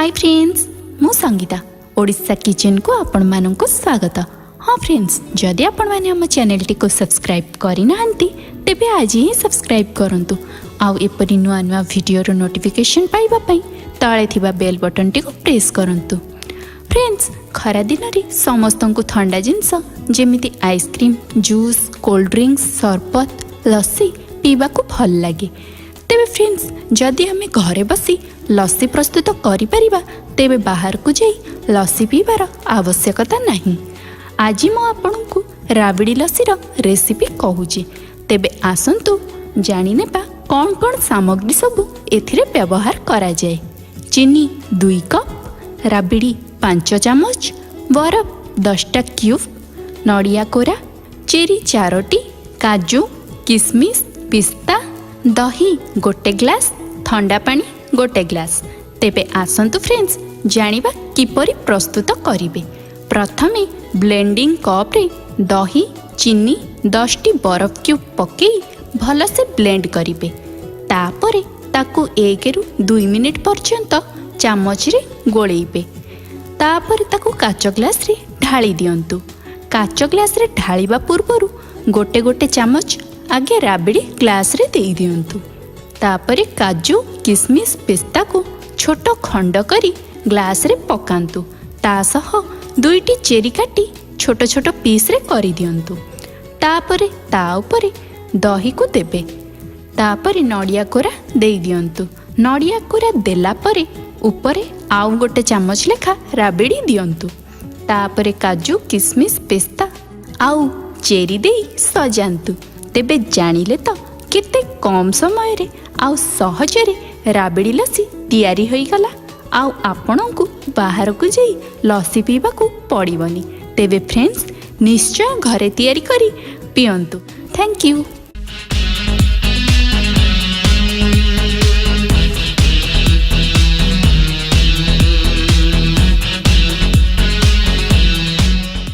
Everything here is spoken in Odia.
ହାଇ ଫ୍ରେଣ୍ଡସ୍, ମୁଁ ସଙ୍ଗୀତା। ଓଡ଼ିଶା କିଚେନ୍କୁ ଆପଣମାନଙ୍କୁ ସ୍ୱାଗତ। ହଁ ଫ୍ରେଣ୍ଡସ୍, ଯଦି ଆପଣମାନେ ଆମ ଚ୍ୟାନେଲଟିକୁ ସବସ୍କ୍ରାଇବ୍ କରିନାହାନ୍ତି, ତେବେ ଆଜି ହିଁ ସବସ୍କ୍ରାଇବ୍ କରନ୍ତୁ ଆଉ ଏପରି ନୂଆ ନୂଆ ଭିଡ଼ିଓର ନୋଟିଫିକେସନ୍ ପାଇବା ପାଇଁ ତଳେ ଥିବା ବେଲ୍ ବଟନ୍ଟିକୁ ପ୍ରେସ୍ କରନ୍ତୁ। ଫ୍ରେଣ୍ଡସ୍, ଖରାଦିନରେ ସମସ୍ତଙ୍କୁ ଥଣ୍ଡା ଜିନିଷ ଯେମିତି ice cream, juice, cold drinks, ସରବତ, ଲସି ପିଇବାକୁ ଭଲ ଲାଗେ। ତେବେ ଫ୍ରେଣ୍ଡସ୍, ଯଦି ଆମେ ଘରେ ବସି ଲସି ପ୍ରସ୍ତୁତ କରିପାରିବା, ତେବେ ବାହାରକୁ ଯାଇ ଲସି ପିଇବାର ଆବଶ୍ୟକତା ନାହିଁ। ଆଜି ମୁଁ ଆପଣଙ୍କୁ ରାବିଡ଼ି ଲସିର ରେସିପି କହୁଛି। ତେବେ ଆସନ୍ତୁ ଜାଣିନେବା କ'ଣ କ'ଣ ସାମଗ୍ରୀ ସବୁ ଏଥିରେ ବ୍ୟବହାର କରାଯାଏ। ଚିନି 2 କପ୍, ରାବିଡ଼ି 5 ଚାମଚ, ବରଫ 10ଟା କ୍ୟୁବ୍, ନଡ଼ିଆ କୋରା, ଚେରି ଚାରୋଟି, କାଜୁ, କିସମିସ୍, ପିସ୍ତା, ଦହି ଗୋଟେ ଗ୍ଲାସ୍, ଥଣ୍ଡା ପାଣି ଗୋଟେ ଗ୍ଲାସ୍। ତେବେ ଆସନ୍ତୁ ଫ୍ରେଣ୍ଡସ୍, ଜାଣିବା କିପରି ପ୍ରସ୍ତୁତ କରିବେ। ପ୍ରଥମେ ବ୍ଲେଣ୍ଡିଂ କପ୍ରେ ଦହି, ଚିନି, 10ଟି ବରଫ କ୍ୟୁବ୍ ପକାଇ ଭଲସେ ବ୍ଲେଣ୍ଡ କରିବେ। ତାପରେ ତାକୁ 1ରୁ 2 ମିନିଟ୍ ପର୍ଯ୍ୟନ୍ତ ଚାମଚରେ ଗୋଳେଇବେ। ତାପରେ ତାକୁ କାଚ ଗ୍ଲାସ୍ରେ ଢାଳି ଦିଅନ୍ତୁ। କାଚ ଗ୍ଲାସ୍ରେ ଢାଳିବା ପୂର୍ବରୁ ଗୋଟେ ଗୋଟେ ଚାମଚ ଆଗେ ରାବିଡ଼ି ଗ୍ଲାସ୍ରେ ଦେଇଦିଅନ୍ତୁ। ତାପରେ କାଜୁ, କିସମିସ୍, ପିସ୍ତାକୁ ଛୋଟ ଖଣ୍ଡ କରି ଗ୍ଲାସ୍ରେ ପକାନ୍ତୁ। ତା ସହ ଦୁଇଟି ଚେରି କାଟି ଛୋଟ ଛୋଟ ପିସ୍ରେ କରିଦିଅନ୍ତୁ। ତାପରେ ତା ଉପରେ ଦହିକୁ ଦେବେ। ତାପରେ ନଡ଼ିଆ କୋରା ଦେଇଦିଅନ୍ତୁ। ନଡ଼ିଆ କୋରା ଦେଲା ପରେ ଉପରେ ଆଉ ଗୋଟେ ଚାମଚ ଲେଖା ରାବିଡ଼ି ଦିଅନ୍ତୁ। ତାପରେ କାଜୁ, କିସମିସ୍, ପିସ୍ତା ଆଉ ଚେରି ଦେଇ ସଜାନ୍ତୁ। ତେବେ ଜାଣିଲେ ତ, କେତେ କମ୍ ସମୟରେ ଆଉ ସହଜରେ ରାବିଡ଼ି ଲସି ତିଆରି ହୋଇଗଲା ଆଉ ଆପଣଙ୍କୁ ବାହାରକୁ ଯାଇ ଲସି ପିଇବାକୁ ପଡ଼ିବନି। ତେବେ ଫ୍ରେଣ୍ଡସ୍, ନିଶ୍ଚୟ ଘରେ ତିଆରି କରି ପିଅନ୍ତୁ। Thank you.